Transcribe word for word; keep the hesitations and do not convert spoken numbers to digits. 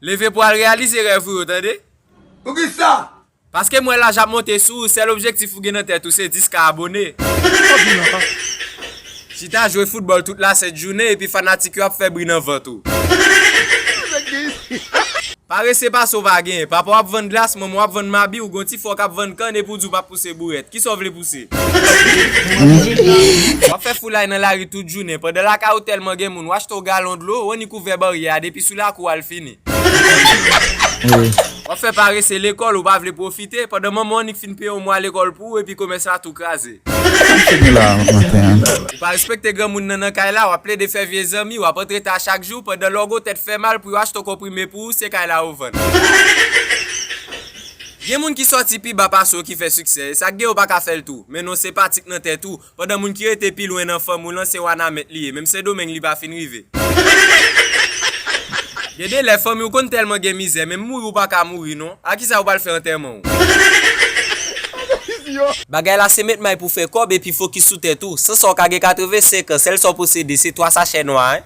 Leve pou al reyalize rèv ou yo, tande? Poukisa? Paske m wè laj ap monte sou ou, sèl objektif ou gen nan tèt ou se dis ka abone. Chita jwe foutbòl tout lasent jounen epi fanatik yo ap fè bri nan vant ou. Parese pase w pa genyen. Papa w ap vann glas, manman w ap vann mabi, ou gon ti frè w k ap vann kann epi w di w p ap pouse bourèt. Kisa w vle pouse? W ap fè foulay nan lari tout jounen. Pandan lakay ou tèlman gen moun, w achte w galon dlo, w annik ouvè baryè a, depi sou lakou w al fini. W ap fè parese lekòl, ou pa vle pwofite, pandan manman w annik fin peye yon mwa lekòl pou ou epi komès la tou kraze. Ou pa respekte granmoun nan nan kay la, w ap plede fè vye zanmi, w ap antrete a chak jou, pandan lè w gon tèt fè mal pou yo achte yon konprime pou ou, se kay la yo vann. Gen moun ki sòti pi ba pase w ki fè siksè, e sa k gen yo pa ka fè l tou, men non senpatik nan tèt ou, pandan moun ki rete pi lwen nan fanmi w lan se Wanament li ye, menm Sendomeng li pa fin rive. Gen de lè fanmi w konn tèlman gen mizè, menm mouri w pa ka mouri non. A kisa w pral fè antèman w? Bagay la se met may pou fè kòb epi fokis sou tèt ou. San sa w ka gen katrevensenk an, sèl sa w posede se twa sachè nwa, en.